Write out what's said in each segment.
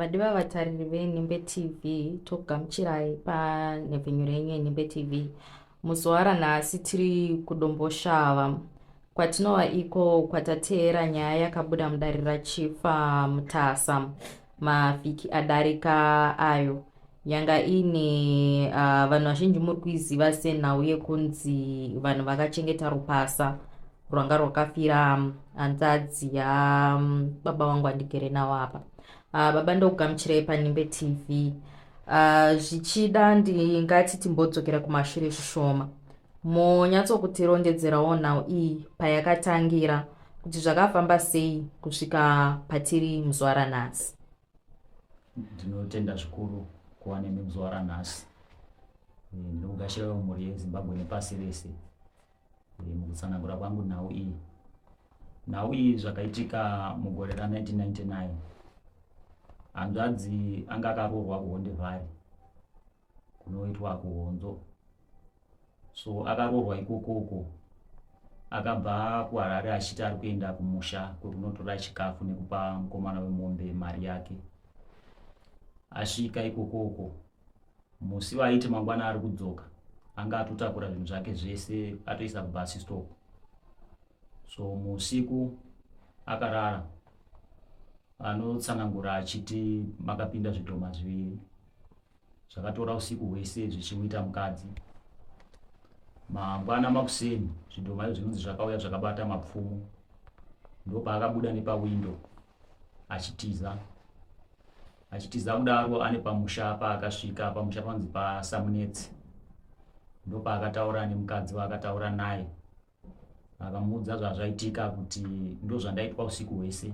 Vadiwa vatariri veNhimbe TV, tokugamuchirai panhepfenyuro yenyu yeNhimbe TV. Muzuva ranhasi tiri kuDomboshava kwatinova iko kwatateera nyaya yakabuda mudare raChief Mutasa mavhiki adarika ayo yanga iine vanhu vazhinji muri kuiziva senhau yekunzi vanhu vakachengeta rupasa rwanga rwakafira hanzvadzi yababa vangu andigere nawo apa. Baba ndokugamuchirai paNhimbe TV. Zvichida ndingati timbodzokera kumashure zvishoma monyatsokutirondedzerawo nhau iyi payakatangira kuti zvakafamba sei kusvika patiri muzuva ranhasi. Ndinotenda zvikuru kuva nemi muzuva ranhasi. Ndinokugashirawo mhuri yeZimbabwe nepasi rese mukutsanangura kwangu nhau iyi. Nhau iyi zvakaitika mugore ra1999. Hanzvadzi anga akaroorwa kuHonde Valley kunoitwa kuHonzo. So akaroorwa ikokoko akabva kuHarare achiti ari kuenda kumusha kwekunotora chikafu nekupa mukomana wemombe mari yake. Asvika ikokoko musi waaiti mangwana ari kudzoka anga atotakura zvinhu zvake zvese atoisa kubus stop. So muusiku akarara anotsanangura achiti makapinda zvidhoma zviviri zvakatora usiku hwese zvichimuita mukadzi. Mangwana makuseni zvidhoma izvo zvinonzi zvakauya zvakabata mapfumo ndopaakabuda nepawindo achitiza. Achitiza kudaro ane pamusha paakasvika pamusha panonzi paSamunetsi ndopaakataura nemukadzi waakataura naye akamuudza zvazvaitika kuti ndozvandaitwa usiku hwese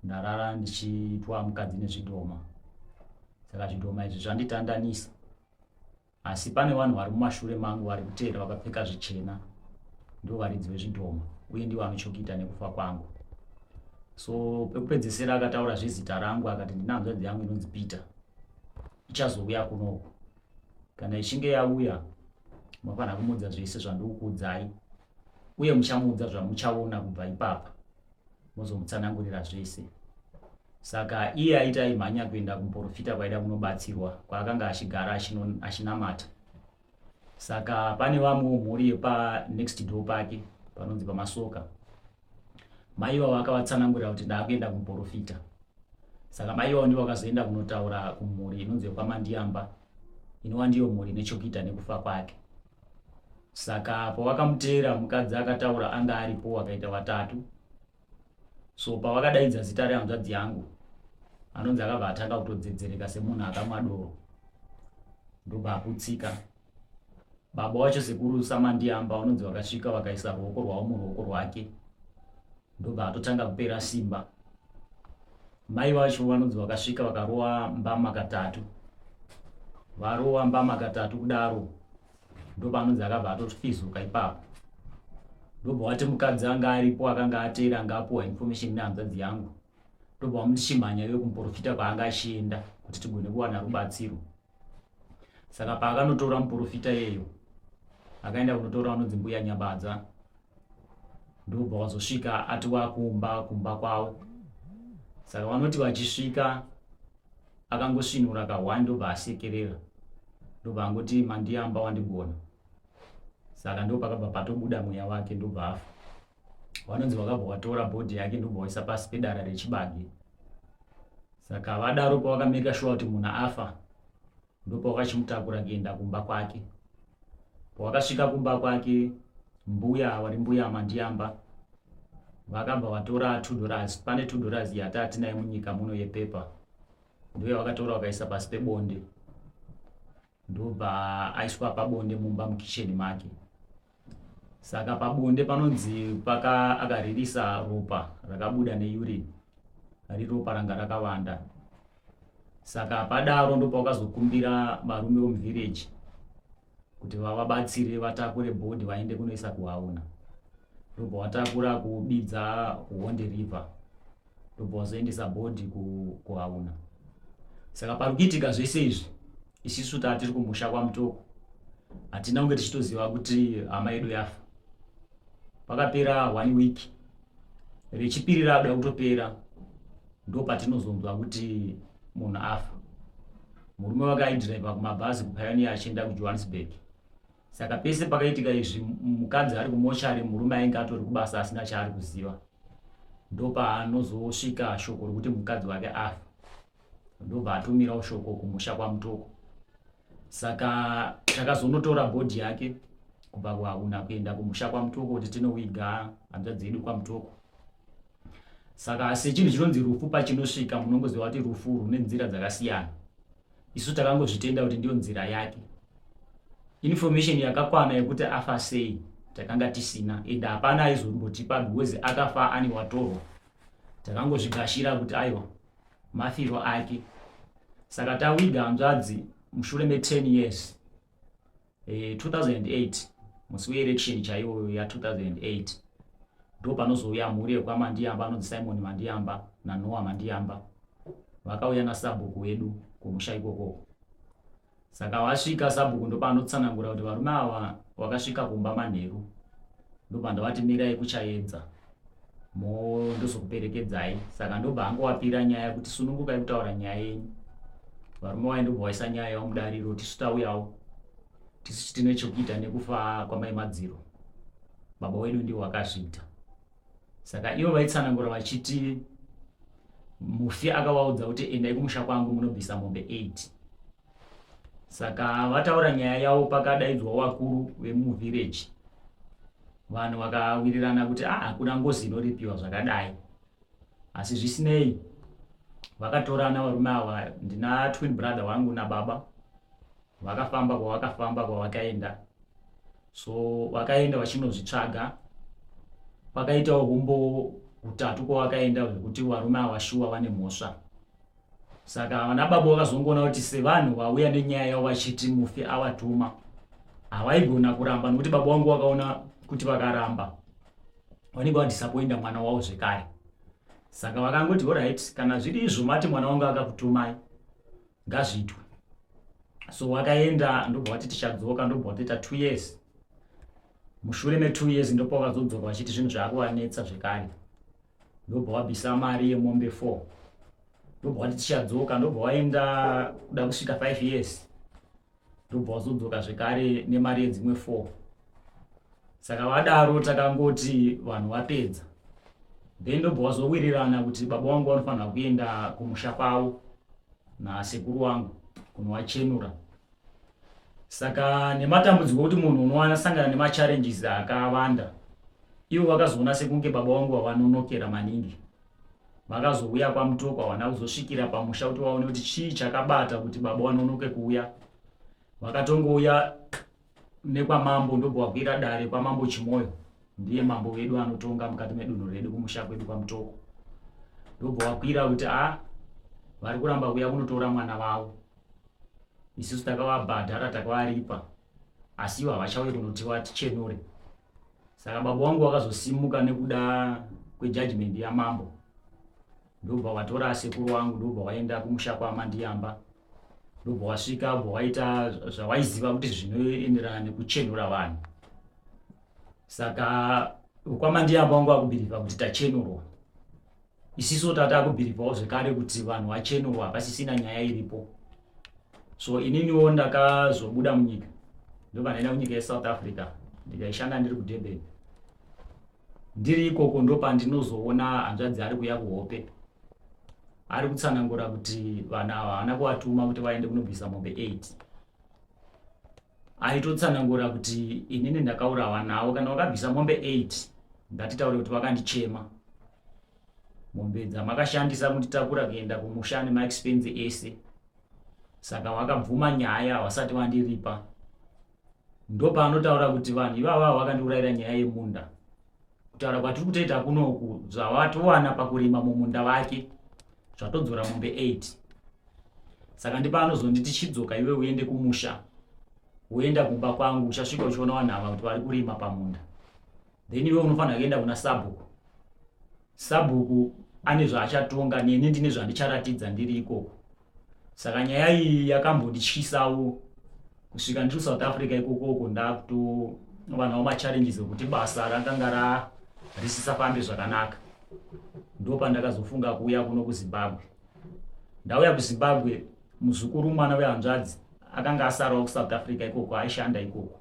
ndarara ndichiitwa mukadzi nezvidhoma saka zvidhoma izvi zvanditandanisa asi pane vanhu vari mumashure mangu vari kuteera vakapfeka zvichena ndo varidzi vezvidhoma uye ndivo vanochokuita nekufa kwangu. So pekupedzesera akataura zvezita rangu akati ndina hanzvadzi yangu inonzi Peter ichazouya kunoku kana ichinge yauya munofanira kumuudza zvese zvandikukuudzai uye muchamuudza zvamuchaona kubva ipapa mozomutsanangurira zvese. Saka iye aiti aimhanya kuenda kumuporofita kwaida kunobatsirwa kwaakanga achigara achinamata. Saka pane vamwewo mhuri yepa next door pake panonzi paMasoka. Mai ivavo akavatsanangurira kuti ndaakuenda kumuporofita. Saka mai ivavo ndivo vakazoenda kunotaura kumhuri inonzi yekwaMandiyamba inova ndiyo mhuri ine chokuita nekufa kwake. Saka pavakamuteera mukadzi akataura anga aripo vakaita vatatu. So pavakadaidza zita rehanzvadzi yangu anonzi akabva atanga kutodzedzereka semunhu akamwa doro ndobva aputsika. Baba wacho sekuru Samandiyamba vanonzi vakasvika vakaisa ruoko rwavo muruoko rwake ndobva atotanga kupera simba. Mai vacho vanonzi vakasvika vakarova mbama katatu. Varova mbama katatu kudaro ndopanonzi akabva atofizuka ipapo. Ndobva wati mukadzi anga aripo akanga ateera anga apuwa information nehanzvadzi yangu. Ndobva wamuti chimhanya iwe kumuporofita kwaanga achienda kuti tigone kuwana rubatsiro. Saka paakanotora muporofita iyeyo akaenda kunotora anonzi mbuya Nyabadza ndobva wazosvika ati wakumba kumba kwavo. Saka vanoti vachisvika akangosvinura kahwani ndobva asekerera ndobva angoti mandiyamba wandigona. Saka ndopakabva patobuda mweya wake ndobva afa. Vanonzi vakabva vatora bhodhi yake ndobva vaisa pasi pedara rechibage. Saka vadaro pavakameka shuwa kuti munhu afa ndopavakachimutakura kuenda kumba kwake. Pavakasvika kumba kwake mbuya vari mbuya Mandiyamba vakabva vatora $2. Pane $2 yatati nayo munyika muno yepepa ndiyo yavakatora vakaisa pasi pebonde ndobva aiswa pabonde mumba mukicheni make. Saka pabonde panonzi paka akaririsa ropa rakabuda neurine riri ropa ranga rakawanda. Saka padaro ndopavakazokumbira varume vemuvillage kuti vavabatsire vatakure bhodhi vaende kunoisa kuhauna. Ndobva vatakura kubidza kuHonde River ndobva vazoendesa bhodhi kuhauna. Saka pari kuitika zvese izvi isisu tatiri kumusha kwaMutoko hatina kunge tichitoziva kuti hama yedu yafa. Pakapera 1 week rechipiri rada kutopera ndopatinozonzwa kuti munhu afa. Murume wake aidhiraivha kumabhazi kuPioneer achienda kuJohannesburg. Saka pese pakaitika izvi mukadzi ari kumochari, murume ainge atori kubasa asina chaari kuziva. Ndopaanozosvika shoko rokuti mukadzi wake afa. Ndobva atumirawo shoko kumusha kwaMutoko. Saka takazonotora bhodhi yake kubva kuHauna kuenda kumusha kwaMutoko kuti tinowiga hanzvadzi yedu kwaMutoko. Saka sechinhu chinonzi rufu pachinosvika munongoziva kuti rufu rune nzira dzakasiyana. Isu takangozvitenda kuti ndiyo nzira yake. Information yakakwana yekuti afa sei takanga tisina and hapana aizombotipa because akafa ane watorwa. Takangozvigashira kuti aiwa mafiro ake. Saka tawiga hanzvadzi mushure me 10 years 2008 musi weelection chaiwo ya 2008 ndo panozouya mhuri yekwaMandiyamba anonzi Simon Mandiyamba naNoah Mandiyamba vakauya nasabhuku wedu kumusha ikokoko. Saka vasvika sabhuku ndopaanotsanangura kuti varume ava wakasvika kumba manheru ndobva ndavati mirai kuchaedza ndozokuperekedzai. Saka ndobva angowapira nyaya kuti sunungukai kutaura nyaya yenyu. Varume vaye ndobva waisa nyaya yavo mudariro, tisu tauyawo tisu tine chekuita nekufa kwamai Madziro, baba wedu ndiwo wakazviita. Saka ivo vaitsanangura vachiti mufi akavaudza kuti endai kumusha kwangu munobvisa mombe 8. Saka vataura nyaya yavo pakadaidzwa vakuru vemuvillage, vanhu vakawirirana kuti ah, hakuna ngozi inoripiwa zvakadai. Asi zvisinei vakatorana varume ava, ndina twin brother wangu nababa, vakafamba kwavakafamba kwavakaenda. So vakaenda vachinozvitsvaga, pakaitawo humbo hutatu kwavakaenda zvekuti varume ava shuwa vane mhosva. Saka vana baba vakazongoona kuti sevanhu vauya nenyaya yavo vachiti mufi avatuma, havaigona kuramba nokuti baba vangu vakaona kuti vakaramba vanenge vadisappointa mwana wavo zvekare. Saka vakangoti alright, kana zviri izvo mati mwana wangu akakutumai ngazviitwe. So vakaenda ndobva vati tichadzoka, ndobva vatoita 2 years. Mushure me 2 years ndopa vakazodzoka vachiti zvinhu zvaakuvanetsa zvekare, ndobva wabvisa mari yemombe 4, ndobva wati tichadzoka, ndobva waenda kuda kusvika 5 years, ndobva wazodzoka zvekare nemari yedzimwe 4. Saka vadaro takangoti vanhu vapedza, then ndobva wazowirirana kuti baba vangu vanofanira kuenda kumusha kwavo nasekuru wangu kunovachenura. Saka nematambudziko ekuti munhu unowanasangana nemachallenges akawanda, ivo vakazoona sekunge baba vangu vavanonokera maningi. Vakazouya kwaMutoko, havana kuzosvikira pamusha kuti vaone kuti chii chakabata kuti baba vanonoke kuuya. Vakatongouya nekwamambo ndobva vakwira dare kwamambo Chimoyo, ndiye mambo wedu anotonga mukati medunhu redu kumusha kwedu kwaMutoko. Ndobva vakwira kuti a vari kuramba kuuya kunotora mwana wavo, isusu takavabhadhara takavaripa, asi ivo havachauye kunotiwa tichenure. Saka baba wangu vakazosimuka nekuda kwejudgment yamambo, ndobva vatora sekuru wangu, ndobva vaenda kumusha kwaMandiyamba, ndobva wasvika bva waita zvawaiziva kuti zvinoenderana nekuchenura vanhu. Saka kwaMandiyamba wangu akubhirivha kuti tachenurwa, isisu tatakubhirivhawo zvekare kuti vanhu vachenurwa, hapasisina nyaya iripo. So ininiwo ndakazobuda munyika, ndobva ndaenda kunyika yeSouth Africa, ndikaishanda ndiri kuDurban. Ndiri ikoko ndopandinozoona hanzvadzi ari kuuya kuhope, ari kutsanangura kuti vanhu ava havana kuvatuma kuti vaende kunobvisa mombe 8. Aitotsanangura kuti inini ndakaurawa navo, kana vakabvisa mombe 8 ngatitaure kuti vakandichema. Mombe dzamakashandisa kunditakura kuenda kumusha nemaexpense ese, saka vakabvuma nyaya vasati vandiripa. Ndopaanotaura kuti vanhu ivava vakandiurayira nyaya yemunda. Kutaura kwatiri kutoita kunoku, zvavatowana pakurima mumunda vake zvatodzora mombe 8. Saka ndipaanozonditi chidzoka iwe uende kumusha, woenda kumba kwangu, uchasvika uchiona vanhu ava kuti vari kurima pamunda, then iwe unofanira kuenda kuna sabhuku. Sabhuku ane zvaachatonga, neni ndine zvandicharatidza ndiri ikoko. Saka nyaya iyi yakambondityisawo kusvika ndiri kuSouth Africa ikokoko, ndakutovanawo machallenges ekuti basa rakanga risisafambi zvakanaka. Ndopandakazofunga kuuya kuno kuZimbabwe. Ndauya kuZimbabwe, muzukuru mwana wehanzvadzi akanga asarawo kuSouth Africa ikoko, aishanda ikoko.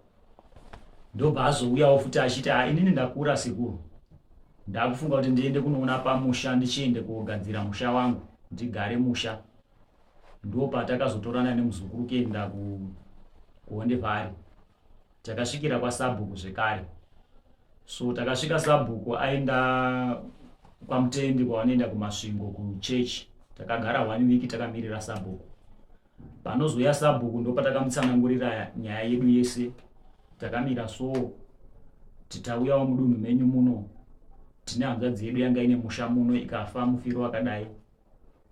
Ndobva azouyawo futi achiti, ah, inini ndakura sekuru, ndakufunga kuti ndiende kunoona pamusha, ndichiende kogadzira musha wangu, ndigare musha. Ndopatakazotorana nemuzukuru kuenda kuHonde Valley. Takasvikira kwasabhuku zvekare. So takasvika sabhuku aenda kwaMutendi kwavanoenda kuMasvingo kuchechi. Takagara 1 week takamirira sabhuku. Panozouya sabhuku ndopatakamutsanangurira nyaya yedu yese. Takamira so titauyawo mudunhu menyu muno, tine hanzvadzi yedu yanga ine musha muno ikafa mufiro wakadai.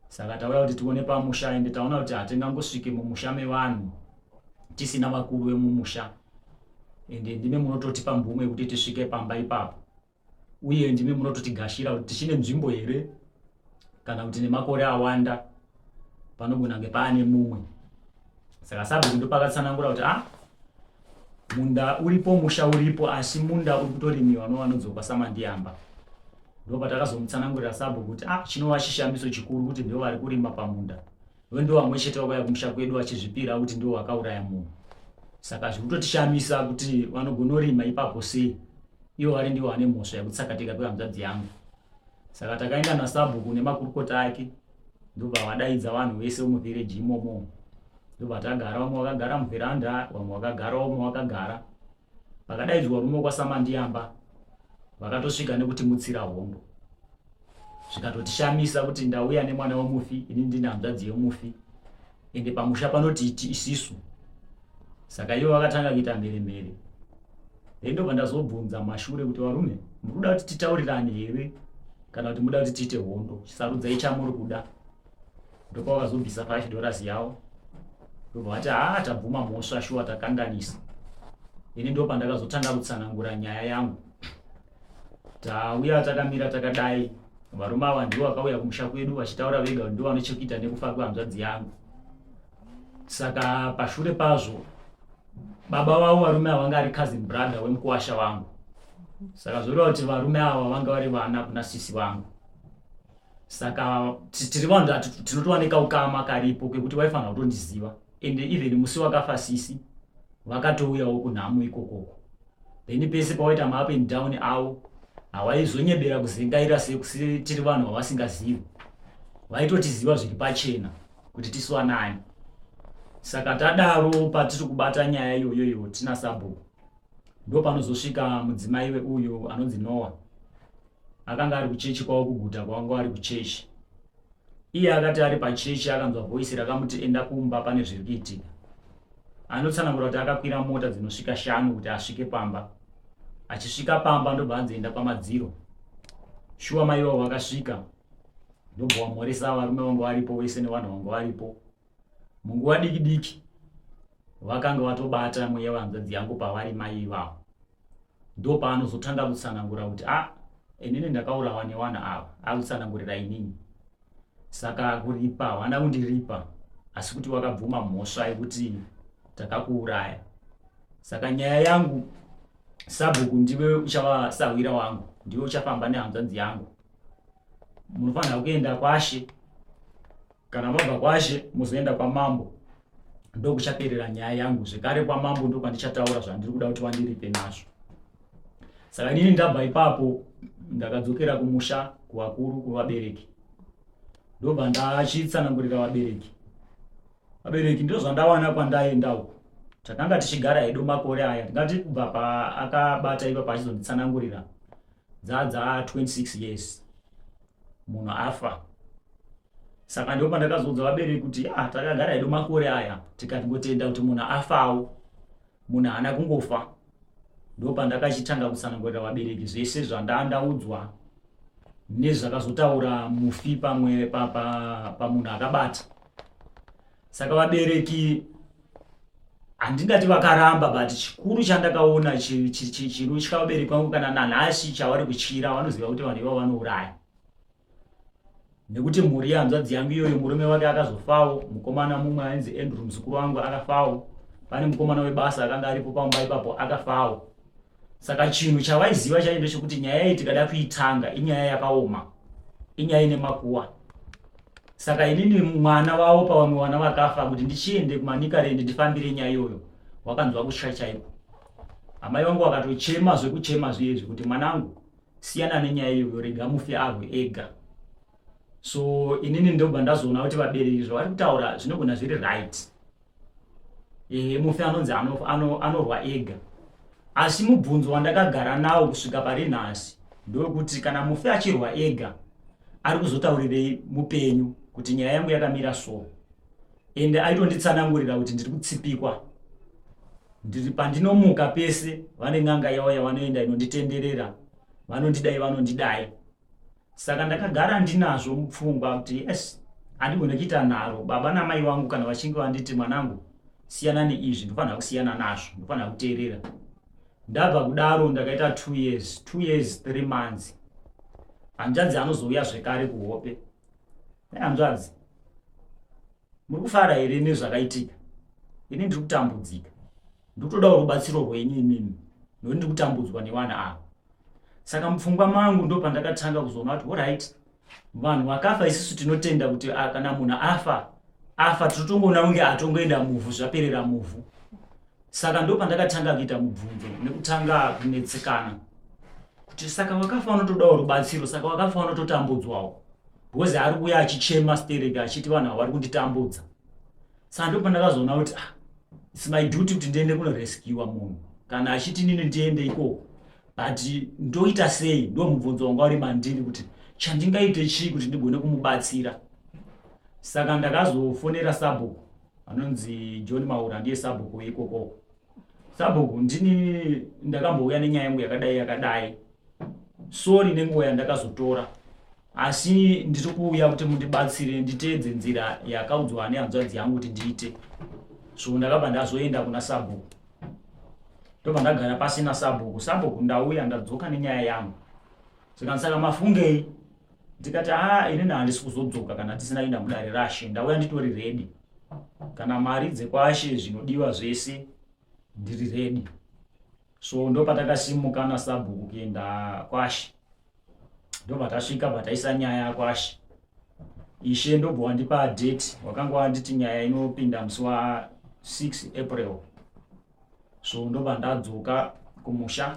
Saka tauya kuti tione pamusha ende taona kuti hatingangosvike mumusha mevanhu tisina vakuru vemumusha, ende ndimi munototipa mvumo yekuti tisvike pamba ipapo, uye ndimi munototigashira kuti tichine nzvimbo here kana kuti nemakore awanda panogona kunge paane mumwe. Saka sabhuku ndopakatsanangura kuti ah, munda uripo, musha uripo, asi munda uri kutorimiwa novanodzoka saMandiyamba. Ndopatakazomutsanangurira sabhuku kuti ah, chinova chishamiso chikuru kuti ndivo vari kurima pamunda, ivo ndivo vamwe chete vakauya kumusha kwedu vachizvipira kuti ndivo vakauraya munhu. Saka zviri kutotishamisa kuti vanogonorima ipapo sei ivo vari ndivo vane mhosva yekutsakatika kwehanzvadzi yangu. Saka takaenda nasabhuku nemakurukota ake, ndobva vadaidza vanhu vese vemuvhireji imomo. Ndobva tagara, vamwe vakagara muvheranda, vamwe vakagara, vamwe vakagara. Pakadaidzwa varume kwaSamandiyamba vakatosvika nekutimutsira hondo, zvikatotishamisa kuti ndauya nemwana wemufi, ini ndine hanzvadzi yemufi, ende pamusha panoti isisu. Saka ivo vakatanga kuita mheremhere. Then ndobva ndazobvunza mashure kuti varume, muri kuda kuti titaurirane here kana kuti muda kuti tiite hondo? Chisarudzai chamuri kuda. Ndopavakazobvisa 5 dollars yavo, ndobva vati haa, tabvuma mhosva, shuwa takanganisa. Ini ndopandakazotanga kutsanangura nyaya yangu. Tauya takamira takadai, varume ava ndivo vakauya kumusha kwedu vachitaura vega kuti ndivo vane chekuita nekufa kwehanzvadzi yangu. Saka pashure pazvo baba vavo varume ava vanga ari cousin brother wemukuwasha wangu. Saka zvoreva kuti varume ava vanga vari vana kuna sisi vangu. Saka tiri vanhu tinotova nekaukama karipo kekuti vaifanira kutondiziva. Ende even musi wakafa sisi vakatouyawo kunhamo ikokoko. Then pese pawaita ma up and down avo hawaizonyebera kuzengaira tiri vanhu vavasingazivi, vaitotiziva zviri pachena kuti tisu anani. Saka tadaro patiri kubata nyaya iyoyoyo tina sabhuku, ndo panozosvika mudzimai weuyu anonzi Noah. Akanga ari kuchechi kwavo kuguta kwavanga vari kuchechi. Iye akati ari pachechi akanzwa voice rakamuti enda kumba pane zviri kuitika. Anotsanangura kuti akakwira mota dzinosvika 5 kuti asvike pamba. Achisvika pamba ndobva anzi enda kwamadziro. Shuwa mai vavo vakasvika ndobva wamhoresa varume vanga varipo vese nevanhu vanga varipo. Munguva diki diki vakanga vatobata mweya wehanzvadzi yangu pavari mai ivavo. Ndopaanozotanga kutsanangura kuti ah, inini ndakaurawa nevanhu ava, akutsanangurira inini. Saka kuripa havana kundiripa, asi kuti wakabvuma mhosva yekuti takakuuraya. Saka nyaya yangu sabhuku ndiwe uchava sahwira wangu, ndiwe uchafamba nehanzvadzi yangu. Munofanira kuenda kwashe, kana mabva kwashe muzoenda kwamambo, ndokuchaperera nyaya yangu. Zvekare kwamambo ndokwandichataura zvandiri kuda kuti vandiripe nazvo. Saka inini ndabva ipapo ndakadzokera kumusha kuvakuru kuvabereki, ndobva ndachitsanangurira vabereki. Vabereki ndizvo zvandawana kwandaenda uku. Takanga tichigara hedu makore aya, ndingati kubva paakabata ipapo achizonditsanangurira dzadza 26 years munhu afa. Saka ndipo pandakazoudza vabereki kuti ah, takagara hedu makore aya tikangotenda kuti munhu afawo, munhu haana kungofa. Ndipo pandakachitanga kutsanangurira vabereki zvese zvandandaudzwa nezvakazotaura mufi pamwe pamunhu akabata. Saka vabereki handingati vakaramba, but chikuru chandakaona chinotya vabereki vangu kana nanhasi chavari kutyira, vanoziva kuti vanhu ivavo vanouraya. Nekuti mhuri yehanzvadzi yangu iyoyo murume wake akazofawo, mukomana mumwe ainzi Andrew muzukuru wangu akafawo, pane mukomana webasa akanga aripo pamba ipapo akafawo. Saka chinhu chavaiziva chaicho ndechekuti nyaya iyi tikada kuitanga inyaya yakaoma, inyaya ine makuwa. Saka inini mwana wavo pavamwe vana vakafa kuti ndichiende kuManicaland ndifambire nyaya iyoyo, wakanzwa kutya chaiko. Amai vangu vakatochema zvekuchema zviye izvi kuti mwanangu siyana nenyaya iyoyo, rega mufi arwe ega. So inini ndobva ndazoona kuti vabereki zvavari kutaura zvinogona zviri right. Ehe, mufi anonzi anorwa ano, ano ega. Asi mubvunzo wandakagara nawo kusvika pari nhasi ndewekuti kana mufi achirwa ega ari kuzotaurirei mupenyu kuti nyaya yangu yakamira so. Ende aitonditsanangurira kuti ndiri kutsipikwa, ndiri pandinomuka pese vane n'anga yavo yavanoenda inonditenderera, vanondidai vanondidai. Saka ndakagara ndinazvo mupfungwa kuti yes, handigone kuita nharo. Baba namai vangu kana vachinge vanditi mwanangu siyana neizvi, ndofanira kusiyana nazvo, ndofanira kuteerera. Ndabva kudaro ndakaita 2 years, 2 years 3 months. Hanzvadzi anozouya zvekare kuhope. Hanzvadzi, muri kufara here nezvakaitika? Ini ndiri kutambudzika, ndiri kutodawo rubatsiro rwenyu imimi, nokuti ndiri kutambudzwa nevanhu ava. Saka mupfungwa mangu ndo pandakatanga kuzoona kuti alright, vanhu vakafa isusu tinotenda kuti ah, kana munhu afa afa tinotongoona kunge atongoenda muvhu, zvaperera muvhu. Saka ndo pandakatanga kuita mubvunzo nekutanga kunetsekana kuti saka vakafa vanotodawo rubatsiro, saka vakafa vanototambudzwawo, because ari kuuya achichema stereki achiti vanhu ava vari kunditambudza. Saka ndo pandakazoona kuti ah, it's my duty kuti ndiende kunoreskiwa munhu kana achiti nini ndiende ikoko, but ndoita sei? Ndo mubvunzo wanga uri mandiri kuti chandingaite chii kuti ndigone kumubatsira. Saka ndakazofonera sabhuku anonzi John Maura, ndiye sabhuku weikoko. Sabhuku, ndini ndakambouya nenyaya yangu yakadai yakadai, sorry nenguva yandakazotora, asi ndiri kuuya kuti mundibatsire nditeedze nzira yakaudzwa nehanzvadzi yangu kuti ndiite. So ndakabva ndazoenda kuna sabhuku, ndobva ndagara pasi nasabhuku. Sabhuku, ndauya ndadzoka nenyaya yangu. Zvikanzi saka mafungei? Ndikati haa, inini handisi kuzodzoka kana tisina kuenda mudare rashe, ndauya nditori ready, kana mari dzekwashe zvinodiwa zvese ndiri ready. So ndopatakasimuka nasabhuku kuenda kwashe, ndobva tasvika bva taisa nyaya kwashe. Ishe ndobva wandipa date, wakanga wanditi nyaya inopinda musi wa 6 April. So ndobva ndadzoka kumusha,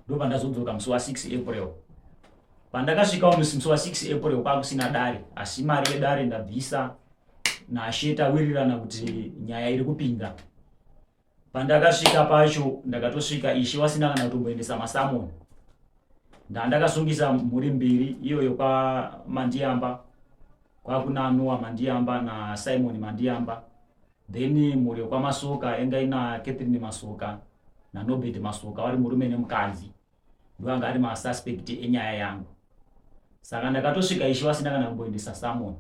ndobva ndazodzoka musi wa 6 April. Pandakasvikawo musi wa 6 April kwakusina dare, asi mari yedare ndabvisa nashe tawirirana kuti nyaya iri kupinda. Pandakasvika pacho ndakatosvika ishe wasina kana kutomboendesa masamoni. Ndandakasungisa mhuri mbiri iyoyo kwaMandiyamba, kwakuna Noah Mandiyamba naSimon Mandiyamba, then mhuri yekwaMasoka yanga ina Catherine Masoka naNobert Masoka, vari murume nemukadzi, ndo anga ari masuspect enyaya yangu. Saka ndakatosvika ishe vasina kana kumboendesa samoni.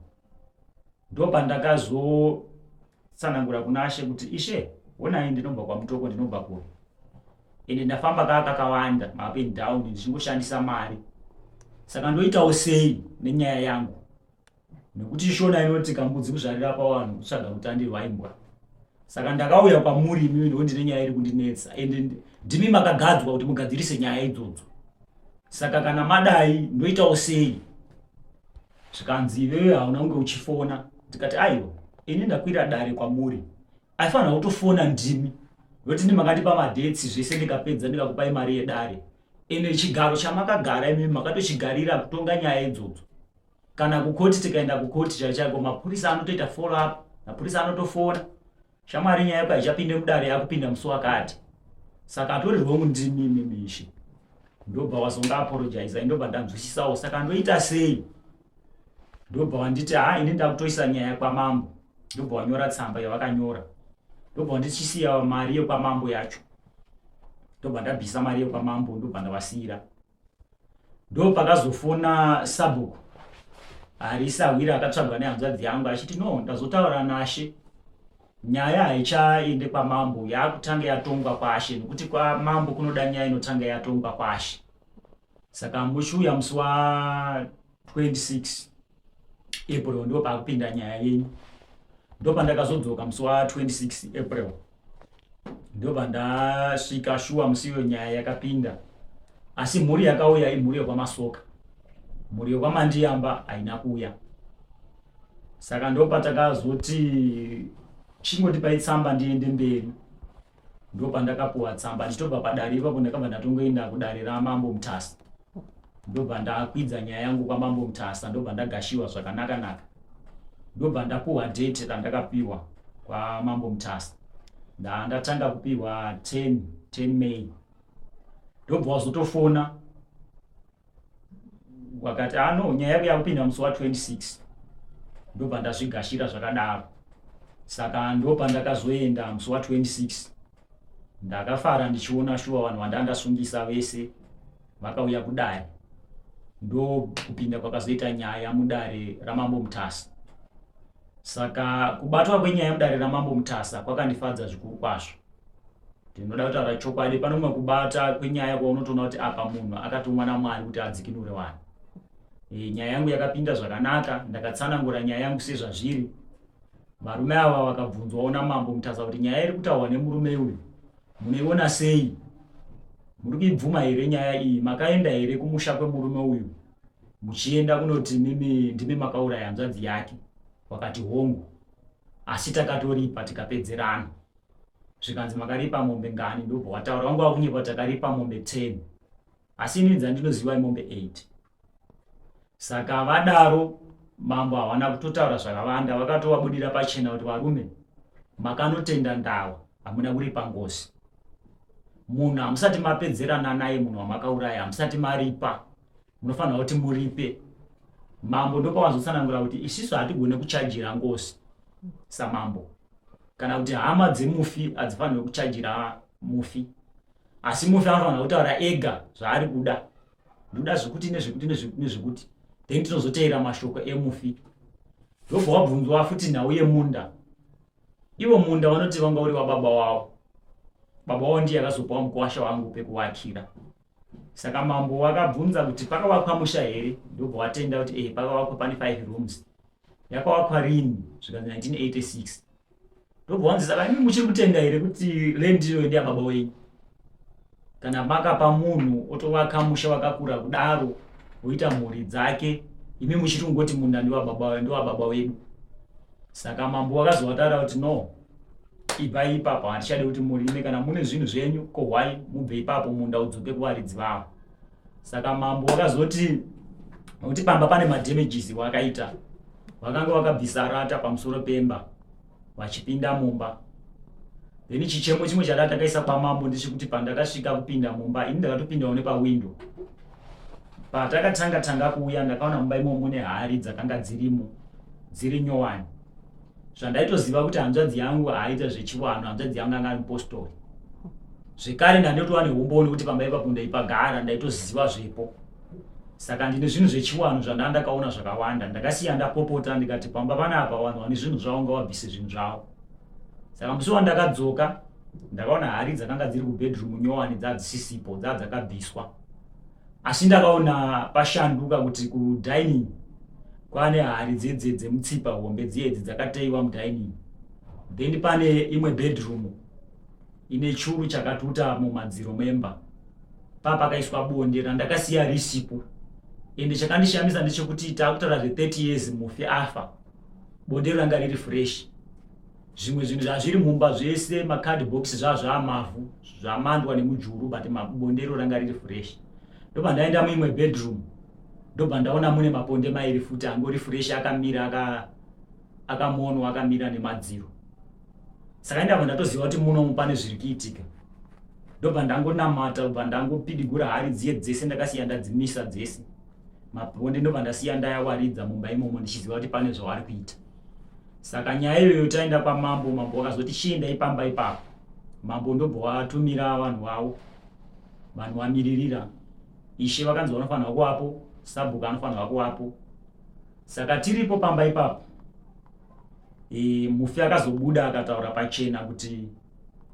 Ndopandakazotsanangura kuna Ashe kuti ishe, honai ndinobva kwaMutoko, ndinobva kure, ende ndafamba kaa kakawanda maup and down ndichingoshandisa mari, saka ndoitawo sei nenyaya yangu? Nekuti Shona inoti kambudzi kuzvarira pavanhu kutsvaga kutandirwa imbwa. Saka ndakauya kwamuri imimi nekuti ndine nyaya iri kundinetsa, ende ndimi makagadzwa kuti mugadzirise nyaya idzodzo. Saka kana madai ndoitawo sei? Zvikanzi iwewe hauna kunge uchifona. Ndikati aiwa, ini ndakwira dare kwamuri, aifanira kutofona ndimi, nokuti ndi makandipa madetsi zvese, ndikapedza ndikakupai mari yedare, ende chigaro chamakagara imimi makatochigarira kutonga nyaya idzodzo. Kana kukoti tikaenda kukoti chai chaiko mapurisa anotoita follow up, mapurisa anotofona, shamwari nyaya yako haichapinde mudare, yakupinda musi wakati, saka atori wrong ndimi imimi ishe. Ndobva wazonga apologize, ndobva ndanzwisisawo, saka ndoita sei? Ndobva wanditi ha, ini ndakutoisa nyaya kwamambo. Ndobva wanyora tsamba yavakanyora, ndobva wandichisiya mari yekwamambo yacho, ndobva ndabvisa mari yekwamambo, ndobva ndavasiyira. Ndopakazofona sabhuku Harisahwira akatsvagwa nehanzvadzi yangu achiti no, ndazotaura nashe, nyaya haichaende kwamambo, yaakutanga yatongwa kwashe, nekuti kwamambo kunoda nyaya inotanga yatongwa kwashe. Saka muchiuya musi wa 26 April ndo paakupinda nyaya yenyu. Ndopandakazodzoka musi wa 26 April, ndobva ndasvika shuwa musi iyoyo nyaya yakapinda, asi mhuri yakauya imhuri yekwaMasoka, mhuri yekwaMandiyamba haina kuuya. Saka ndopatakazoti chingotipai tsamba ndiende mberi. Ndopandakapuwa tsamba ndichitobva padare ipapo ndakabva ndatongoenda kudare ramambo Mutasa. Ndobva ndakwidza nyaya yangu kwamambo Mutasa ndobva ndagashiwa zvakanaka naka. Ndobva ndapuwa date randakapiwa kwamambo Mutasa. Ndatanga kupiwa 10 10 May. Ndobva wazotofona wakati ah no nyaya yako yakupinda musi wa 26 ndobva ndazvigashira zvakadaro saka ndopandakazoenda musi wa 26 ndakafara ndichiona shuwa vanhu vandandasungisa vese vakauya kudare ndokupinda kwakazoita nyaya mudare ramambo mutasa saka kubatwa kwenyaya mudare ramambo mutasa kwakandifadza zvikuru kwazvo Ndinoda kutaura chokwadi, pane kumwe kubata kwenyaya kwaunotoona kuti apa munhu akatumwa naMwari kuti adzikinure vanhu. E, nyaya yangu yakapinda zvakanaka, ndakatsanangura nyaya yangu sezvazviri. Varume ava vakabvunzwawo namambo Mutasa kuti nyaya iri kutaurwa nemurume uyu munoiona sei? Muri kuibvuma here nyaya iyi? Makaenda here kumusha kwemurume uyu muchienda kunoti mimi ndimi makauraya hanzvadzi yake? Wakati hongu, asi takatoripa tikapedzerana. Zvikanzi makaripa mombe ngani ndobva wataura wangu wakunyepa takaripa mombe 10 asi ini dzandinoziva imombe 8 saka vadaro mambo hawana kutotaura zvakawanda vakatovabudira pachena kuti varume makanotenda ndawa hamuna kuripa ngozi munhu hamusati mapedzerana naye munhu wamakauraya hamusati maripa munofanira kuti muripe mambo ndopavazotsanangura kuti isisu hatigone kuchajira ngozi samambo kana kuti hama dzemufi hadzifanirwe kuchajira mufi asi mufi anofanira kutaura ega zvaari kuda ndoda zvekuti nezvekuti nezvekuti nezvekuti then tinozoteera mashoko emufi ndobva wabvunzwa futi nhau yemunda ivo munda vanoti vanga uri wababa wavo baba wavo ndiye akazopawo mukuwasha wangu pekuvakira saka mambo wakabvunza kuti pakavakwa musha here ndobva watenda kuti e pakavakwa pane 5 rooms yakavakwa rini zvikanzi 1986 ndobva wanzi saka imi muchiri kutenda here kuti land iyoyo ndeyababa wenyu kana makapa munhu otovaka musha wakakura kudaro woita mhuri dzake imi muchiri kungoti munda ndewababa wedu saka mambo wakazovataura kuti no ibvai ipapo handichade kuti murime kana mune zvinhu zvenyu kohwai mubve ipapo munda udzoke kuvaridzi vavo saka mambo wakazoti nokuti pamba pane madamages wakaita vakanga vakabvisa rata pamusoro pemba vachipinda mumba then chichemo chimwe chada takaisa kwamambo ndechekuti pandakasvika kupinda mumba ini ndakatopindawo nepawindo patakatanga tanga kuuya ndakaona mumba imomo mune hari dzakanga dzirimo dziri nyowani zvandaitoziva kuti hanzvadzi yangu haaita zvechivanhu hanzvadzi yangu anga ari mupostori zvekare ndandotova neumboni kuti pamba ipapo ndaipagara ndaitoziva zvepo saka ndine zvinhu zvechiwanhu zvandanga ndakaona zvakawanda ndakasiya ndapopota ndikati pamba panapa vanhu vane zvinhu zvavo ngavabvise zvinhu zvavo saka musi wandakadzoka ndakaona hari dzakanga dziri kubedroom nyowani dzadzisisipo dzadzakabviswa asi ndakaona pashanduka kuti kudining kwane hari dzedze dzemutsipa hombe dziyedzi dzakateiwa mudining then pane imwe bedroom ine churu chakatuta mumadziro memba papakaiswa bonde randakasiya risipo ende chakandishamisa ndechekuti takutaura zve 30 years mufi afa bonde ranga riri fresh zvimwe zvinhu zvazviri mumba zvese macard box zvaa zvaamavhu zvamandwa nemujuru but mabondero ranga riri fresh ndobva ndaenda muimwe bedroom ndobva ndaona mune maponde mairi futi angori fresh akamira akamonwa aka akamira nemadziro saka ndabva ndatoziva kuti munomu pane zviri kuitika ndobva ndangonamata bva ndangopidigura hari dziye dzese ndakasiya ndadzimisa dzese maponde ndobva ndasiya ndayawaridza mumba imomo ndichiziva kuti pane zvavari kuita Saka nyaya iyoyo taenda kwamambo, mambo wakazoti chiendai pamba ipapo. Mambo ndobva watumira vanhu vavo, vanhu vamiririra ishe vakanzi vanofanirwa kuvapo, sabhuku anofanirwa kuvapo. Saka tiripo pamba ipapo e, mufi akazobuda akataura pachena kuti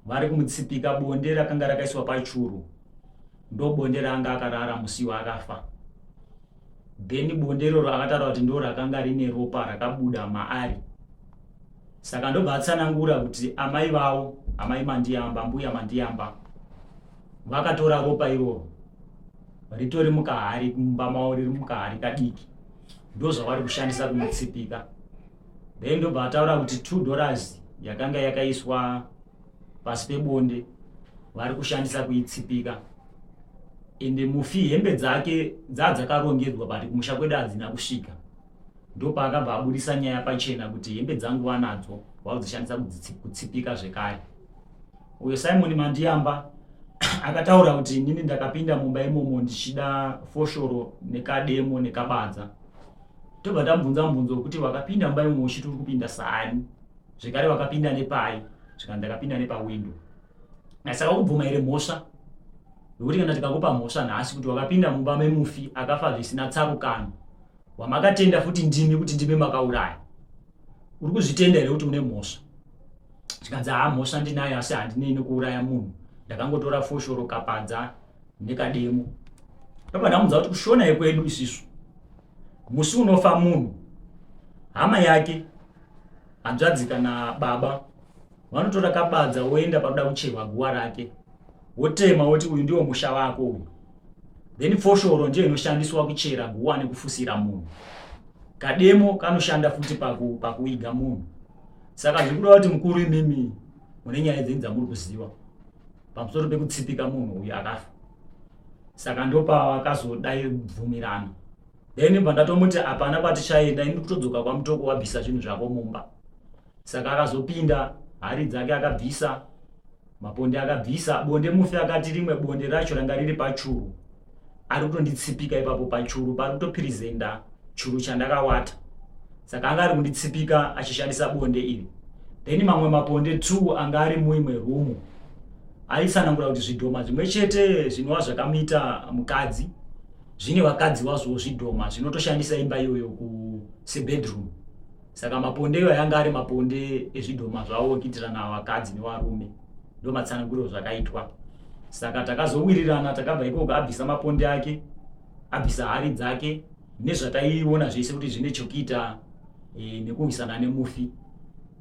vari kumutsipika bonde rakanga rakaiswa pachuru ndobonde raanga akarara musi waakafa. Then bonde iroro akataura kuti ndo rakanga rine ropa rakabuda maari. Saka ndobva atsanangura kuti amai vavo, amai Mandiyamba, mbuya Mandiyamba, vakatora ropa iroro ritori mukahari mumba mavo riri mukahari kadiki ndozvavari kushandisa kumutsipika. Then ndobva ataura kuti $2 yakanga yakaiswa pasi pebonde vari kushandisa kuitsipika. Ende mufi hembe dzake dzadzakarongedzwa but kumusha kwedu hadzina kusvika. Ndopaakabva abudisa nyaya pachena kuti hembe dzangu vanadzo vakudzishandisa kutsipika zvekare. Uyo Simon Mandiyamba akataura kuti inini ndakapinda mumba imomo ndichida foshoro nekademo nekabadza. Tobva tamubvunza mubvunzo wekuti wakapinda mumba imomo uchiti uri kupinda saani zvekare wakapinda nepai zvikanzi ndakapinda nepawindo. Saka ukubvuma here mhosva yokuti kana tikakupa mhosva nhasi kuti wakapinda mumba memufi akafa zvisina tsarukano wamakatenda futi ndimi kuti ndimi makauraya uri kuzvitenda here kuti une mhosva zvikanzi haa mhosva ndinayo asi handinei nekuuraya munhu ndakangotora foshoro kapadza nekademo ndobva ndamudza kuti kushona yekwedu isisu musi unofa munhu hama yake hanzvadzi kana baba vanotora kabadza woenda panoda kucherwa guwa rake wotema woti uyu ndiwo musha wako uyu then foshoro ndiyo inoshandiswa kuchera guwa nekufusira munhu kademo kanoshanda futi paku, pakuiga munhu saka zviri kuda kuti mukuru imimi mune nyaya dzenyu dzamuri kuziva pamusoro pekutsipika munhu uyu akafa saka ndopavakazodai bvumirana then bva ndatomuti hapana kwatichaenda ini kutodzoka kwamutoko wabvisa zvinhu zvako mumba saka akazopinda hari dzake akabvisa maponde akabvisa bonde mufi akati rimwe bonde racho ranga riri pachuru ari kutonditsipika ipapo pachuru pari kutopirizenda churu chandakawata saka anga ari kunditsipika achishandisa bonde iri then mamwe maponde two anga ari muimwe rumu aitsanangura kuti zvidhoma zvimwe chete zvinova zvakamuita mukadzi zvine vakadzi vazvowo zvidhoma zvinotoshandisa imba iyoyo sebedroom saka maponde iwayo anga ari maponde ezvidhoma zvavo ekuitirana vakadzi nevarume ndo matsananguriro zvakaitwa saka takazowirirana takabva ikoko abvisa maponde ake abvisa hari dzake nezvataiona zvese kuti zvine chokuita e, nekurwisana nemufi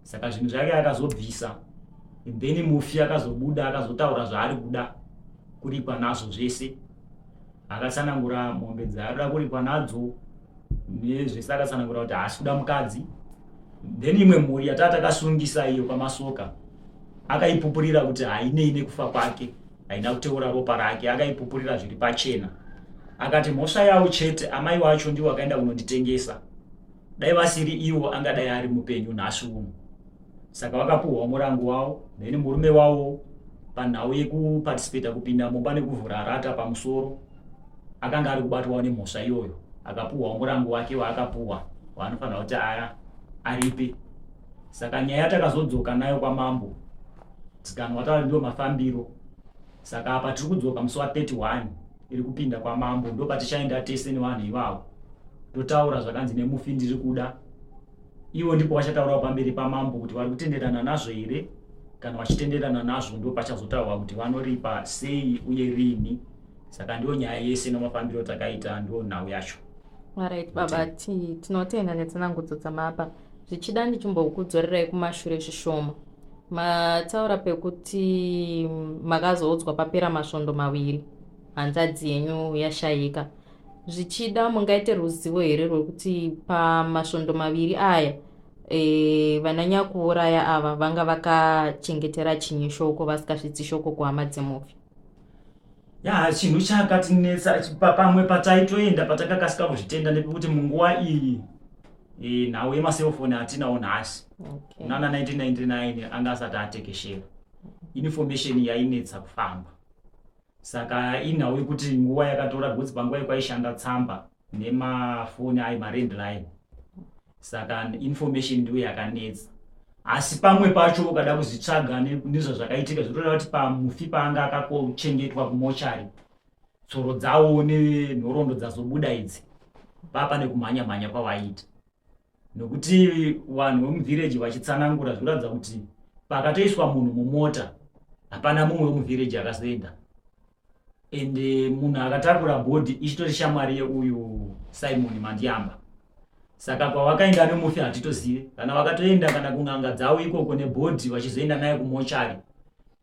saka zvinhu zvake akazobvisa then mufi akazobuda akazotaura zvaari kuda kuripwa nazvo zvese akatsanangura mombe dzaarikuda kuripwa nadzo nezvese akatsanangura kuti haasi kuda mukadzi then imwe mhuri yataa takasungisa iyo kwamasoka akaipupurira kuti hainei nekufa kwake haina kuteura ropa rake akaipupurira zviri pachena akati mhosva yavo chete amai wacho ndiwo akaenda kunonditengesa dai vasiri iwo angadai ari mupenyu nhasi uno saka vakapuhwa murango wavo then murume wavo panhau yekuparticipata kupinda mumba nekuvhura rata pamusoro akanga ari kubatwawo nemhosva iyoyo akapuhwawo murango wake waakapuhwa waanofanira kuti aya aripe saka nyaya yatakazodzoka nayo kwamambo tikanwa taura ndiwo mafambiro saka apa tiri kudzoka musi wa 31 iri kupinda kwamambo ndopatichaenda tese nevanhu ivavo totaura zvakanzi nemufi ndiri kuda Ivo ndipo vachataurawo pamberi pamambo kuti vari kutenderana nazvo here. Kana vachitenderana nazvo ndipo pachazotaurwa kuti vanoripa sei uye rini. Saka ndiyo nyaya yese nemafambiro takaita ndiyo nhau yacho. Alright baba, tinotenda netsanangudzo dzamapa. Zvichida ndichimbokudzorerai kumashure zvishoma. Mataura pekuti makazoudzwa papera masvondo maviri hanzvadzi yenyu yashaika. Zvichida mungaite ruzivo here rwekuti pamasvondo maviri aya e, vana nyakuuraya ava vanga vakachengetera chinyi shoko vasikasvitsi shoko kuhama dzemufi? Ya, chinhu chakatinetsa pamwe pataitoenda patakakasika kuzvitenda ndepekuti munguva iyi e, nhau yemaselfoni hatinawo nhasi okay. Nana 1999 anga asati atekeshera, information yainetsa kufamba saka inhau yekuti nguva yakatora because panguva yekwaishanda tsamba nemafoni ayo malandline saka information ndiyo yakanetsa asi pamwe pacho ukada kuzvitsvaga nezvazvakaitika zvitoreva kuti pamufi paanga akachengetwa kumochari tsoro dzawo nenhoroondo dzazobuda idzi papa nekumhanya mhanya kwavaiita nokuti vanhu vemuvhireji vachitsanangura zvinoratidza kuti pakatoiswa munhu mumota hapana mumwe wemuvhireji akazoenda and munhu akatakura bhodhi ichitori shamwari yeuyu Simon Mandiyamba saka kwavakaenda nemufi hatitozive kana vakatoenda kana kun'anga dzavo ikoko nebhodhi vachizoenda naye kumochari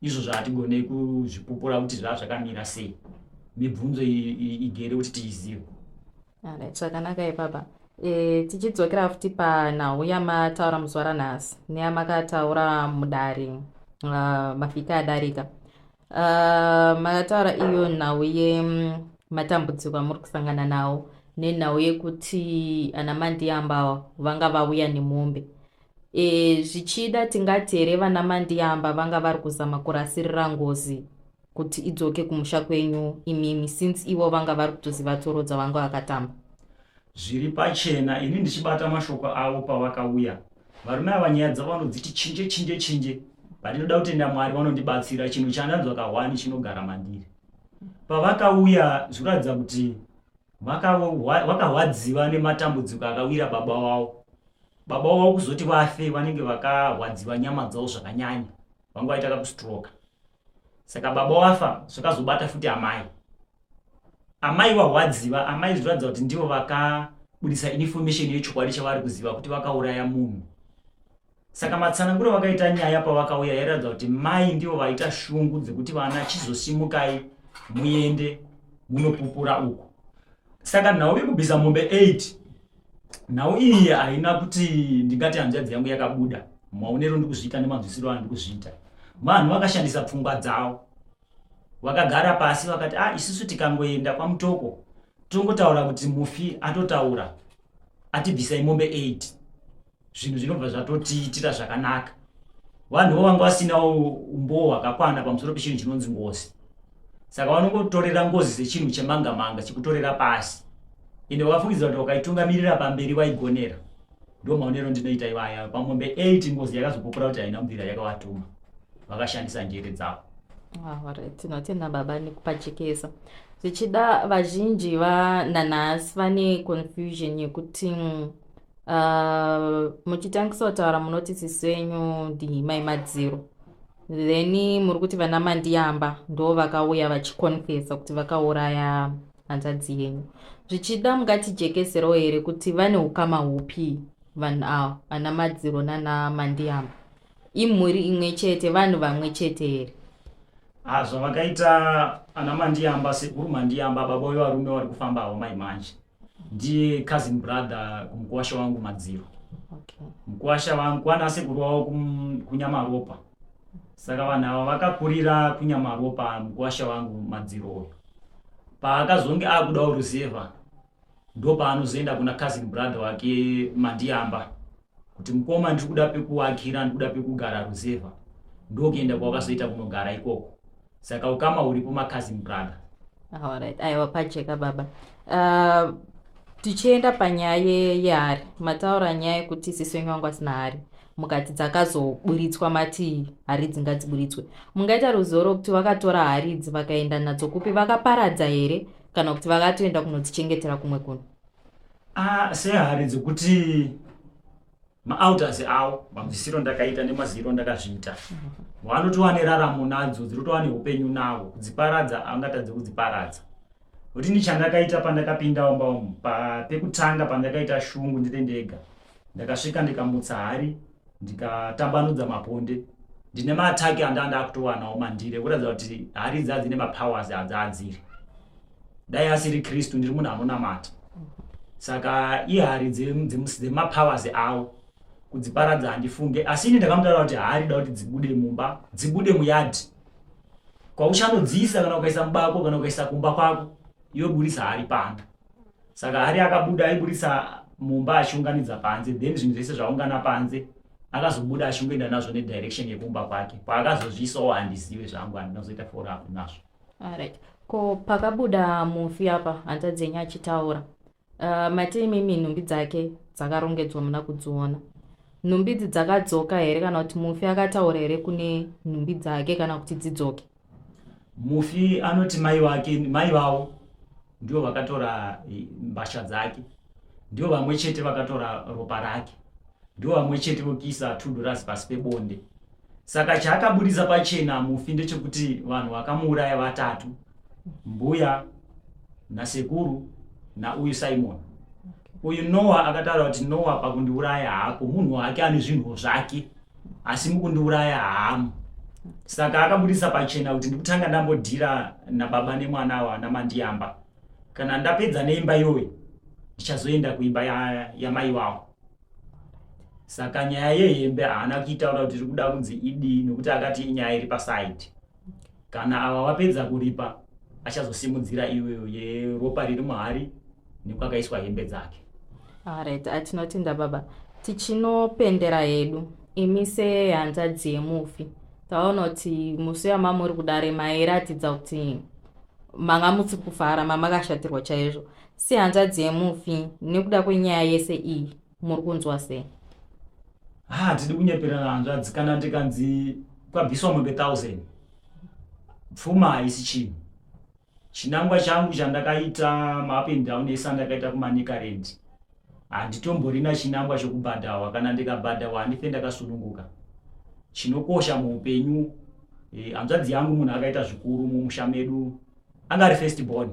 izvo zvahatigone kuzvipupura kuti zvaa zvakamira sei mibvunzo igere kuti tiizive Alright, zvakanaka ipapa. E, tichidzokera futi panhau yamataura muzuva ranhasi neyamakataura mudare mavhiki adarika. Makataura iyo nhau yematambudziko amuri kusangana nawo nenhau yekuti ana Mandiyamba vanga vauya nemombe. E, zvichida tingati here vana Mandiyamba vanga vari kuzama kurasirira ngozi kuti idzoke kumusha kwenyu imimi, since ivo vanga vari kutoziva tsoro dzavanga vakatamba? Zviri pachena, ini ndichibata mashoko avo pavakauya. Varume ava nyaya dzavo vanodziti chinje chinje chinje, but ndinoda kutenda Mwari vanondibatsira. Chinhu chandanzwa kahwani chinogara mandiri. Pavakauya zvikuratidza kuti vakarwadziwa nematambudziko akawira baba wavo. Baba wavo kuzoti vafe vanenge vakarwadziwa nyama dzavo zvakanyanya, vanga vaita kakustroka. Saka baba wafa zvakazobata futi amai. Amai vahwadziva, amai zvinoratidza kuti ndivo vakabudisa information yechokwadi chavari kuziva kuti vakauraya munhu. Saka matsananguro vakaita nyaya pavakauya yairatidza kuti mai ndivo vaita shungu dzekuti vana chizosimukai muende munopupura uku. Saka nhau yekubvisa mombe 8, nhau iyi haina kuti ndingati hanzvadzi yangu yakabuda. Maonero ndikuzviita nemanzwisiro andikuzviita, vanhu vakashandisa pfungwa dzavo, vakagara pasi vakati, ah, isusu tikangoenda kwaMutoko tongotaura kuti mufi atotaura atibvisai mombe 8, zvinhu zvinobva zvatotiitira zvakanaka. Vanhuvo vanga vasinawo umbowo hwakakwana pamusoro pechinhu chinonzi ngozi, saka vanongotorera ngozi sechinhu chemanga manga chekutorera pasi, ende vakafungidzira kuti vakaitungamirira pamberi vaigonera. Ndo maonero ndinoita ivaya. Pamombe 8 ngozi yakazopupura kuti haina kubvira yakavatuma, vakashandisa njere dzavo. Alright, tinotenda baba nekupachekesa. Zvichida vazhinji vananhasi vane confusion yekuti muchitangisa kutaura munoti sisi venyu ndimai Madziro, then muri kuti vana Mandiyamba ndo vakauya vachiconfessa kuti vakauraya hanzvadzi yenyu. Zvichida mungatijekeserawo here kuti vane ukama hupi vanhu ava, vana Madziro nana Mandiyamba? Imhuri imwe chete, vanhu vamwe chete here? Ah, zvavakaita ana Mandiyamba, sekuru Mandiyamba, baba vevarume vari kufamba avo mai manje, ndiye cousin brother kumukuwasha wangu Madziro. Mukuwasha wangu kwana sekuru wavo kuNyamaropa. Saka vanhu ava vakakurira kuNyamaropa. Mukuwasha wangu Madziro uyu paakazonge akudawo ruzevha, ndo paanozoenda kuna cousin brother wake Mandiyamba kuti, mukoma, ndiri kuda pekuwakira, ndiri kuda pekugara ruzevha. Ndokuenda kwavakazoita kunogara ikoko. Saka ukama huripo, macousin brother. Alright, aiwa, pajeka baba. Tichienda panyaya yehari, mataura nyaya yekuti sisi wenyu wangu asina hari, mukati dzakazoburitswa, mati hari dzingadziburitswe. Mungaita ruzivo rwokuti vakatora hari idzi vakaenda nadzo kupi? Vakaparadza here kana kuti vakatoenda kunodzichengetera kumwe kuno? Ah, sehari dzekuti maalters avo, mabvisiro ndakaita nemaziro ndakazviita, vanotova neraramo nadzo, dzinotova neupenyu navo. Kudziparadza angatadze kudziparadza, nokuti ini chandakaita pandakapinda umba umu pekutanga, pandakaita shungu ndiri ndega, ndakasvika ndikamutsa hari, ndikatambanudza maponde. Ndine maataki anda ndakutowanawo mandiri ekuratidza kuti hari idzi dzine mapowers adzaadziri. Dai asiri Kristu, ndiri munhu anonamata, saka ihari dzemapowers avo. Kudziparadza handifunge, asi ini ndakamutaura kuti hari da kuti dzibude mumba, dzibude muyadhi kwauchanodziisa, kana ukaisa mubako kana ukaisa kumba kwako, iwe burisa hari pano. Saka hari akabuda, aiburisa mumba achiunganidza panze, then zvinhu zvese zvaungana panze akazobuda achingoenda nazvo nedirection yekumba kwake. Paakazozviisawo handizive zvangu, handinozoita follow up nazvo. Alright. Ko pakabuda mufi apa, hanzvadzi yenyu achitaura, mati imimi nhumbi dzake dzakarongedzwa muna kudziona. Nhumbi idzi dzakadzoka here, kana kuti mufi akataura here kune nhumbi dzake kana kuti dzidzoke? Mufi anoti mai vake, mai vavo ndivo vakatora mbatya dzake, ndivo vamwe chete vakatora ropa rake, ndivo vamwe chete vokuisa $2 pasi pebonde. Saka chaakabudisa pachena mufi ndechekuti vanhu vakamuuraya vatatu, mbuya nasekuru nauyu Simon. Uyu Noah akataura kuti Noah pakundiuraya hapo, munhu wake ane zvinhuwo zvake, asi mukundiuraya haamu. Saka akabudisa pachena kuti ndikutanga ndambodhira nababa nemwana ava naMandiyamba. Kana ndapedza neimba iyoyi, Ndichazoenda kuimba yamai ya wavo. Saka nyaya yehembe haana kuitaura kuti iri kuda kunzi idii nekuti akati inyaya iri pasaidi. Kana ava vapedza kuripa achazosimudzira iyoyo yeropa riri muhari nekwakaiswa hembe dzake. Alright, atinotenda baba. Tichinopendera hedu imi sehanzvadzi yemufi taona kuti musi wamamuri kudare mairatidza kuti manga musi kufara mamakashatirwa chaizvo sehanzvadzi yemufi nekuda kwenyaya yese iyi muri kunzwa sei? Hatidi kunyeperana hanzvadzi, kana ndikanzi kwabviswa mombe 1000 pfuma haisi chinhu. Chinangwa changu chandakaita maup and down ese andakaita kuManicaland handitomborina chinangwa chokubhadhawa. Kana ndikabhadhawa handife ndakasununguka. Chinokosha muupenyu hanzvadzi yangu munhu akaita zvikuru mumusha medu, anga ari first born.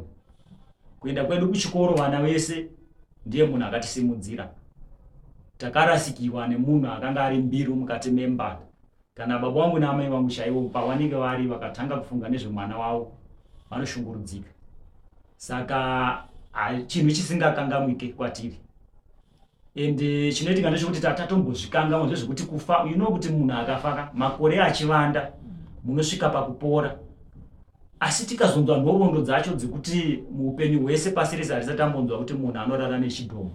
Kuenda kwedu kuchikoro vana vese ndiye munhu akatisimudzira. Takarasikirwa nemunhu akanga ari mbiru mukati memba. Kana baba vangu naamai vangu chaivo pavanenge vari vakatanga kufunga nezvemwana wavo vanoshungurudzika. Saka chinhu chisingakangamwike kwatiri. And chinoitika ndechekuti tatombozvikangamwa zvezvekuti kufa, you know kuti munhu akafa makore achivanda munosvika pakupora. Asi tikazonzwa nhoroondo dzacho dzekuti muupenyu hwese pasi rese hatisati tambonzwa kuti munhu anorara nechidhoma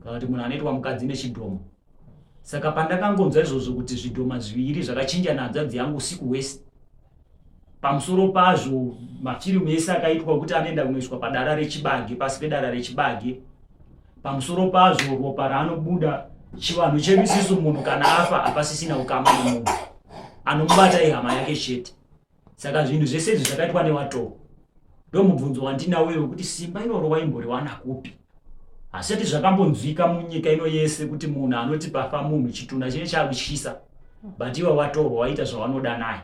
kana kuti munhu anoitwa mukadzi nechidhoma. Saka pandakangonzwa izvozvo kuti zvidhoma zviviri zvakachinja nahanzvadzi yangu usiku hwese, pamusoro pazvo mafirimu ese akaitwa kuti anoenda kunoiswa padara rechibage, pasi pedara rechibage, pamusoro pazvo ropa raanobuda. Chivanhu chedu isisu munhu kana afa hapasisina ukama nemunhu, anomubata ihama yake chete. Saka zvinhu zvese izvi zvakaitwa nevatoo. Ndomubvunzo wandinawo wekuti simba iroro waimboriwana kupi? Hazvisati zvakambonzwika munyika ino yese kuti munhu anoti pafa munhu chitunha chine chakutyisa, but ivo vatorwa waita zvavanoda naye.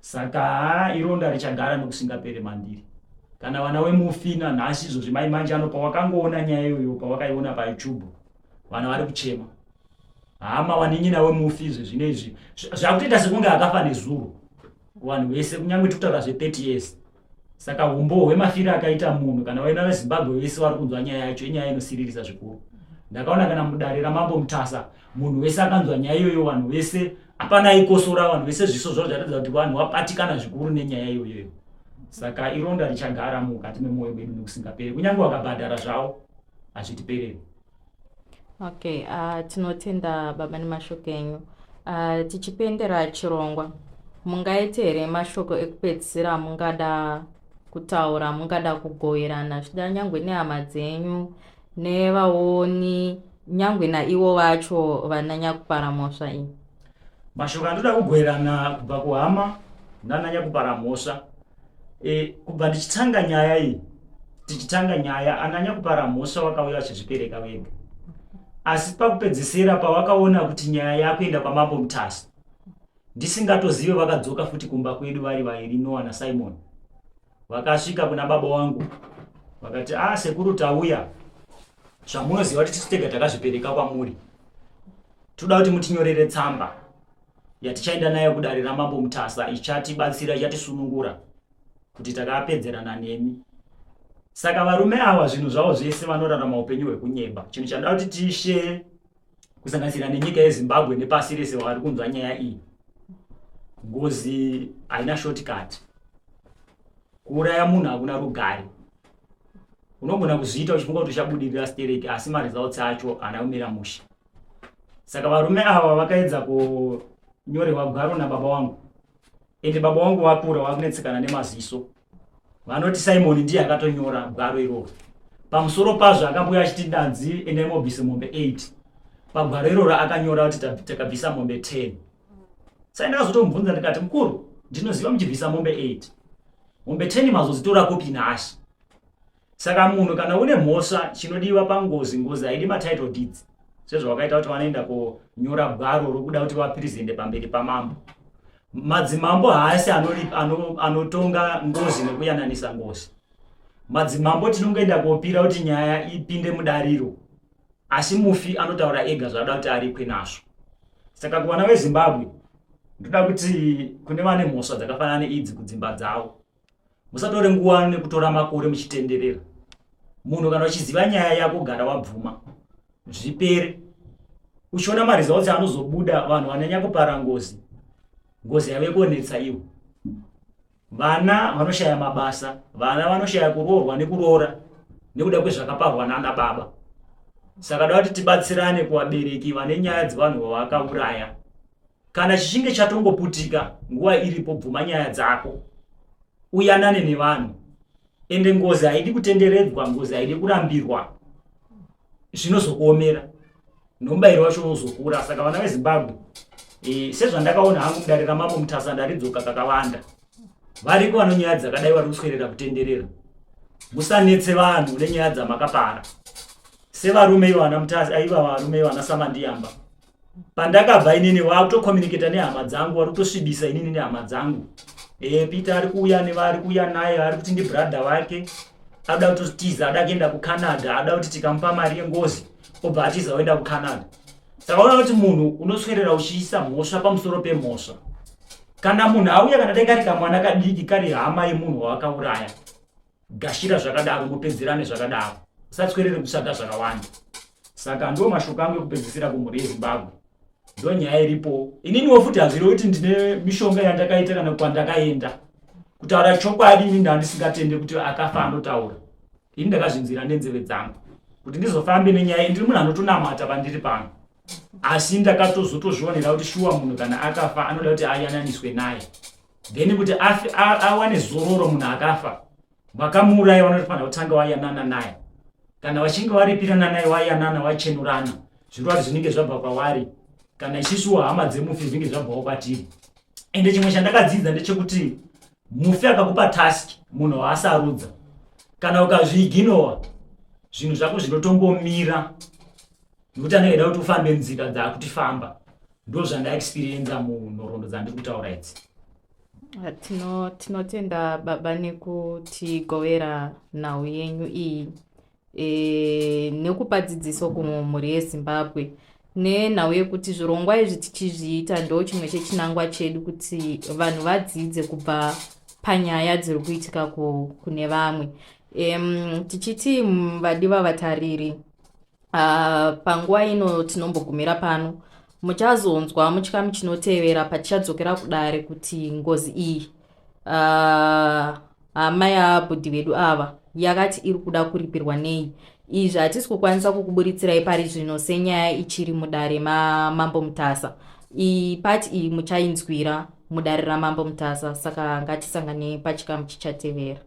Saka ironda richagara nokusingapere mandiri. Kana vana wemufi nanhasi izvozvi mai manje ano pawakangoona nyaya iyoyo pawakaiona paYouTube vana vari kuchema. Hama vanin'ina wemufi izvi zvino izvi zvakutoita sekunge akafa nezuro kuvanhu vese, kunyange tikutaura zve30 years. Saka umbo hwemafiro akaita munhu kana vaina veZimbabwe vese vari kunzwa nyaya yacho inyaya inosiririsa zvikuru. Ndakaona kana mudare raMambo Mutasa munhu wese akanzwa nyaya iyoyo, vanhu vese hapana aikosora, vanhu vese zviso zvavo zvaratidza kuti vanhu vabatikana zvikuru nenyaya iyoyo. Saka ironda richagara mukati memwoyo medu nekusingaperi, kunyange vakabhadhara zvavo hazvitipereri. Okay, tinotenda baba nemashoko enyu. Tichipendera chirongwa, mungaite here mashoko ekupedzisira mungada kutaura, mungada kugoverana zvida nyangwe nehama dzenyu nevaoni nyangwe naivo vacho vananyakupara mhosva iyi? Mashoko andoda kugoverana kubva kuhama nananyakupara mhosva, kubva ndichitanga nyaya iyi, tichitanga nyaya ananyakupara mhosva vakauya vachizvipereka vega, asi pakupedzisira pavakaona kuti nyaya yakuenda kwaMambo Mutasa ndisingatozive, vakadzoka futi kumba kwedu vari vairi, Noah naSimon. Vakasvika kuna baba wangu vakati, ah, sekuru, tauya, zvamunoziva kuti tisu tega takazvipereka kwamuri, toda kuti mutinyorere tsamba yatichaenda nayo kudare raMambo Mutasa ichatibatsira, ichatisunungura kuti takapedzerana nemi. Saka varume ava zvinhu zvavo zvese vanorarama upenyu hwekunyeba. Chinhu chanoda kuti tishe kusanganisira nenyika yeZimbabwe nepasi rese vari kunzwa nyaya iyi, ngozi haina shortcut. Kuuraya munhu hakuna rugare. Unogona kuzviita uchifunga kuti uchabudirira stereki, asi maresults acho haana kumira mushe. Saka varume ava vakaedza kunyorerwa gwaro nababa wangu, ende baba wangu vakura vakunetsekana nemaziso. Vanoti Simon ndiye akatonyora gwaro iroro. Pamusoro pazvo akambuya achiti ndanzi endai mobvise mombe 8. Pagwaro iroro akanyora kuti takabvisa mombe 10. Saka ndakazotomubvunza ndikati, mukuru, ndinoziva muchibvisa mombe 8, mombe 10 mazodzitora kupi nhasi? Saka munhu kana une mhosva, chinodiwa pangozi, ngozi haidi matitle deeds sezvawakaita kuti vanoenda konyora gwaro rokuda kuti vapresente pamberi pamambo. Madzimambo haasi anotonga ngozi nekuyananisa ngozi. Madzimambo tinongoenda kopira kuti nyaya ipinde mudariro, asi mufi anotaura ega zvaada kuti aripwe nazvo. Saka kuvana veZimbabwe ndoda kuti kune vane mhosva dzakafanana neidzi kudzimba dzavo, musatore nguva nekutora makore muchitenderera. Munhu kana uchiziva nyaya yako gara wabvuma zvipere. Uchiona maresults anozobuda vanhu vanonyanya kupara ngozi, ngozi yave konetsa iwo. Vana vanoshaya mabasa, vana vanoshaya kuroorwa nekuroora nekuda kwezvakaparwa nana baba. Saka da kuti tibatsirane kuvabereki vane nyaya dzevanhu vavakauraya. Kana chichinge chatongoputika nguva iripo bvuma nyaya dzako uyanane nevanhu. Ende ngozi haidi kutenderedzwa, ngozi haidi kurambirwa, zvinozokuomera nomubayiro wacho unozokura. Saka vana veZimbabwe e, sezvandakaona hangu mudare raMambo Mutasa ndaridzoka kakawanda, variko vanonyaya dzakadai vari kuswerera kutenderera. Musanetse vanhu nenyaya dzamakapara sevarume ivo vana Mutasa, aiva varume vana Samandiyamba. Pandakabva inini vakutokommunicata nehama dzangu, vari kutosvibisa inini nehama dzangu. E, Peter ari kuuya nevari kuuya naye, ari kuti ndibrother wake, ada kutotiza, ada kuenda kuCanada, ada kuti tikamupa mari yengozi obva atiza oenda kuCanada. Saka unoona kuti munhu unoswerera uchiisa mhosva pamusoro pemhosva. Kana munhu auya, kana dai kari kamwana kadiki kari hama yemunhu wawakauraya, gashira zvakadaro, mupedzerane zvakadaro, usatswerere kutsvaga zvakawanda. Saka ndo mashoko angu ekupedzisira kumhuri yeZimbabwe, ndo nyaya iripo. Ininiwo futi hazvirevi kuti ndine mishonga yandakaita kana kwandakaenda. Kutaura chokwadi, ini ndandisingatende kuti akafa anotaura. Ini ndakazvinzwira nenzeve dzangu kuti ndizofambe nenyaya. Ndiri munhu anotonamata pandiri pano, asi ndakatozotozvionera kuti shuwa munhu kana akafa anoda kuti ayananiswe naye, then kuti awane zororo. Munhu akafa, vakamuuraya vanofanira kutanga wayanana naye. Kana vachinge varipirana naye, wayanana, wachenurana, zvirwari zvinenge zvabva kwavari, kana isusuwo hama dzemufi zvinenge zvabvawo kwatiri. Ende chimwe chandakadzidza ndechekuti mufi akakupa task, munhu waasarudza, kana ukazviiginowa zvinhu zvako zvinotongomira, nekuti anenge aida kuti ufambe nzira dzaakuti famba. Ndo zvandaexperienza munhoroondo dzandiri kutaura idzi. Tinotenda baba nekutigovera nhau yenyu iyi e, nekupa dzidziso kumhuri yeZimbabwe nenhau yekuti zvirongwa izvi tichizviita ndo chimwe chechinangwa chedu, kuti vanhu vadzidze kubva panyaya dziri kuitika kune vamwe. Tichiti vadiwa vatariri, panguva ino tinombogumira pano. Muchazonzwa muchikamu chinotevera patichadzokera kudare kuti ngozi iyi, hama yabhudhi vedu ava yakati iri kuda kuripirwa nei. Izvi hatisi kukwanisa kukuburitsirai pari zvino senyaya ichiri mudare maMambo Mutasa. Iyi pati iyi muchainzwira mudare raMambo Mutasa. Saka ngatisanganei pachikamu chichatevera.